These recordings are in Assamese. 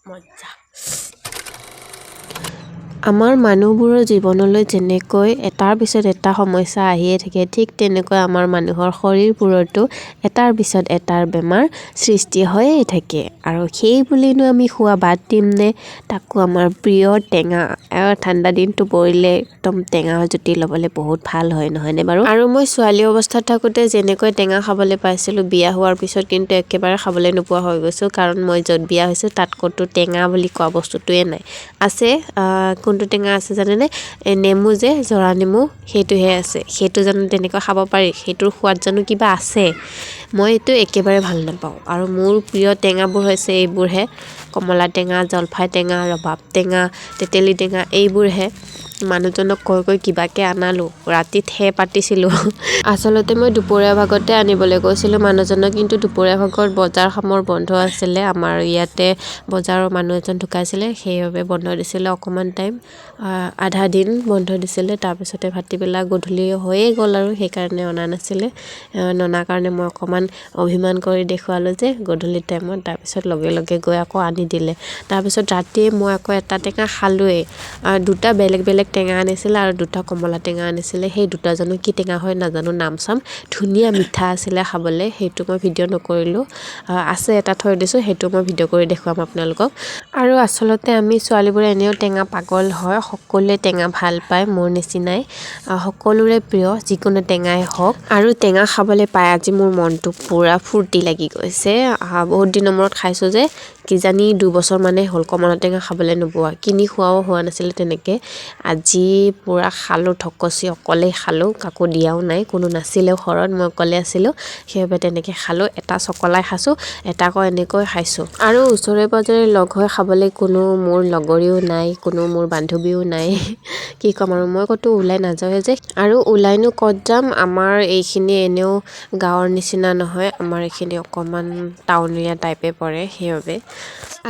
মজা। আমাৰ মানুহবোৰৰ জীৱনলৈ যেনেকৈ এটাৰ পিছত এটা সমস্যা আহিয়ে থাকে, ঠিক তেনেকৈ আমাৰ মানুহৰ শৰীৰবোৰতো এটাৰ পিছত এটাৰ বেমাৰ সৃষ্টি হৈয়ে থাকে। আৰু সেই বুলিনো আমি খোৱা বাদ দিমনে? তাকো আমাৰ প্ৰিয় টেঙা। ঠাণ্ডা দিনটো পৰিলে একদম টেঙা জুতি ল'বলৈ বহুত ভাল হয়, নহয়নে বাৰু? আৰু মই ছোৱালী অৱস্থাত থাকোঁতে যেনেকৈ টেঙা খাবলৈ পাইছিলোঁ, বিয়া হোৱাৰ পিছত কিন্তু একেবাৰে খাবলৈ নোপোৱা হৈ গৈছোঁ। কাৰণ মই য'ত বিয়া হৈছোঁ তাত ক'তো টেঙা বুলি কোৱা বস্তুটোৱে নাই। আছে, কোনটো টেঙা আছে জানেনে? এই নেমু যে, জৰা নেমু, সেইটোহে আছে। সেইটো জানো তেনেকৈ খাব পাৰি? সেইটোৰ সোৱাদ জানো কিবা আছে? মই এইটো একেবাৰে ভাল নাপাওঁ। আৰু মোৰ প্ৰিয় টেঙাবোৰ হৈছে এইবোৰহে, কমলা টেঙা, জলফাই টেঙা, ৰবাব টেঙা, তেতেলী টেঙা, এইবোৰহে। মানুহজনক কৈ কৈ কিবাকৈ আনালোঁ, ৰাতি ঠেহ পাতিছিলোঁ। আচলতে মই দুপৰীয়া ভাগতে আনিবলৈ কৈছিলোঁ মানুহজনক, কিন্তু দুপৰীয়া ভাগত বজাৰ সমাৰ বন্ধ আছিলে। আমাৰ ইয়াতে বজাৰৰ মানুহ এজন ঢুকাইছিলে, সেইবাবে বন্ধ দিছিলে অকণমান টাইম, আধা দিন বন্ধ দিছিলে। তাৰপিছতে ভাটিবেলা গধূলি হৈয়ে গ'ল আৰু সেইকাৰণে অনা নাছিলে। ননাৰ কাৰণে মই অকণমান অভিমান কৰি দেখুৱালোঁ যে গধূলি টাইমত। তাৰপিছত লগে লগে গৈ আকৌ আনি দিলে। তাৰপিছত ৰাতিয়ে মই আকৌ এটা টেঙা খালোঁৱেই। দুটা বেলেগ বেলেগ টেঙা আনিছিলে আৰু দুটা কমলা টেঙা আনিছিলে। সেই দুটা জানো কি টেঙা হয় নাজানো, নাম চাম। ধুনীয়া মিঠা আছিলে খাবলৈ, সেইটো মই ভিডিঅ' নকৰিলোঁ। আছে এটা থৈ দিছোঁ, সেইটো মই ভিডিঅ' কৰি দেখুৱাম আপোনালোকক। আৰু আচলতে আমি ছোৱালীবোৰে এনেও টেঙা পাগল হয়, সকলোৱে টেঙা ভাল পায়, মোৰ নিচিনাই সকলোৰে প্ৰিয় যিকোনো টেঙাই হওক। আৰু টেঙা খাবলৈ পাই আজি মোৰ মনটো পূৰা ফূৰ্তি লাগি গৈছে। বহুত দিনৰ মূৰত খাইছোঁ যে, কিজানি 2 বছৰমানেই হ'ল কমলা টেঙা খাবলৈ নোপোৱা, কিনি খোৱাও হোৱা নাছিলে তেনেকৈ। আজি পূৰা খালোঁ, থকচি অকলেই খালোঁ, কাকো দিয়াও নাই, কোনো নাছিলেও ঘৰত, মই অকলে আছিলোঁ, সেইবাবে তেনেকৈ খালোঁ। এটা চকলাই খাইছোঁ, এটা আকৌ এনেকৈ খাইছোঁ। আৰু ওচৰে পাঁজৰে লগ হৈ খাবলৈ কোনো মোৰ লগৰীও নাই, কোনো মোৰ বান্ধৱীও নাই। কি ক'ম আৰু, মই ক'তো ওলাই নাযাওঁৱে যে। আৰু ওলাইনো ক'ত যাম? আমাৰ এইখিনি এনেও গাঁৱৰ নিচিনা নহয়, আমাৰ এইখিনি অকণমান টাউনীয়া টাইপে পৰে। সেইবাবে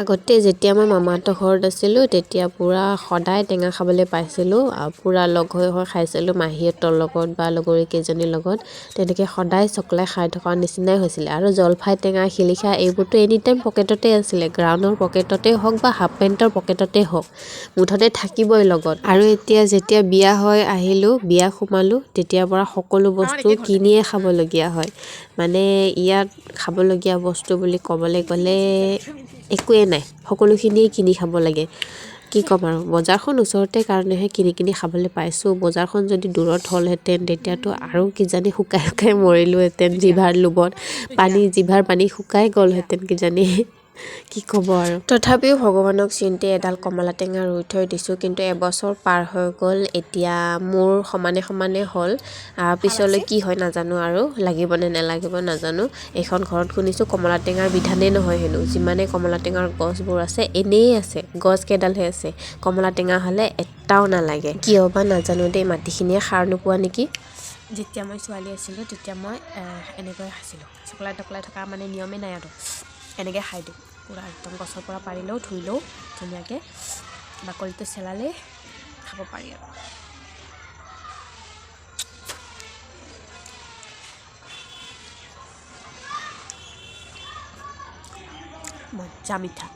আগতে যেতিয়া মই মামাহঁতৰ ঘৰত আছিলোঁ, তেতিয়া পূৰা সদায় টেঙা খাবলৈ পাইছিলোঁ। পূৰা লগ হৈ হৈ খাইছিলোঁ মাহীহঁতৰ লগত বা লগৰী কেইজনীৰ লগত, তেনেকৈ সদায় চকলাই খাই থকা নিচিনাই হৈছিলে। আৰু জলফাই টেঙা, শিলিখা এইবোৰতো এনি টাইম পকেটতে আছিলে, গ্ৰাউনৰ পকেটতে হওক বা হাফ পেণ্টৰ পকেটতে হওক, মুঠতে থাকিবই লগত। আৰু এতিয়া যেতিয়া বিয়া হৈ আহিলোঁ, বিয়া সোমালোঁ, তেতিয়াৰ পৰা সকলো বস্তু কিনিয়ে খাবলগীয়া হয়। মানে ইয়াত খাবলগীয়া বস্তু বুলি ক'বলৈ গ'লে একোৱেই নাই, সকলোখিনিয়ে কিনি খাব লাগে। কি ক'ম আৰু, বজাৰখন ওচৰতে কাৰণেহে কিনি কিনি খাবলৈ পাইছোঁ। বজাৰখন যদি দূৰত হ'লহেঁতেন, তেতিয়াতো আৰু কিজানি শুকাই শুকাই মৰিলোহেঁতেন জিভাৰ লোভত, পানী জিভাৰ পানী শুকাই গ'লহেঁতেন কিজানি। কি ক'ব আৰু, তথাপিও ভগৱানক চিন্তি এডাল কমলা টেঙা ৰুই থৈ দিছোঁ। কিন্তু এবছৰ পাৰ হৈ গ'ল, এতিয়া মোৰ সমানে সমানে হ'ল। পিছলৈ কি হয় নাজানো আৰু, লাগিবনে নালাগিব নাজানো। এইখন ঘৰত শুনিছোঁ কমলা টেঙাৰ বিধানেই নহয় হেনো। যিমানে কমলা টেঙাৰ গছবোৰ আছে, এনেই আছে, গছ কেইডালহে আছে, কমলা টেঙা হ'লে এটাও নালাগে। কিয় বা নাজানো দেই, মাটিখিনিয়ে সাৰ নোপোৱা নেকি। যেতিয়া মই ছোৱালী আছিলোঁ, তেতিয়া মই এনেকৈ খাইছিলোঁ। চকলাই টকলাই থকা মানে নিয়মেই নাই আৰু, এনেকৈ খাই দিওঁ পূৰা একদম। গছৰ পৰা পাৰি লওঁ, ধুই লওঁ ধুনীয়াকৈ, বাকলিটো চেলালেই খাব পাৰি আৰু। মজা মিঠা।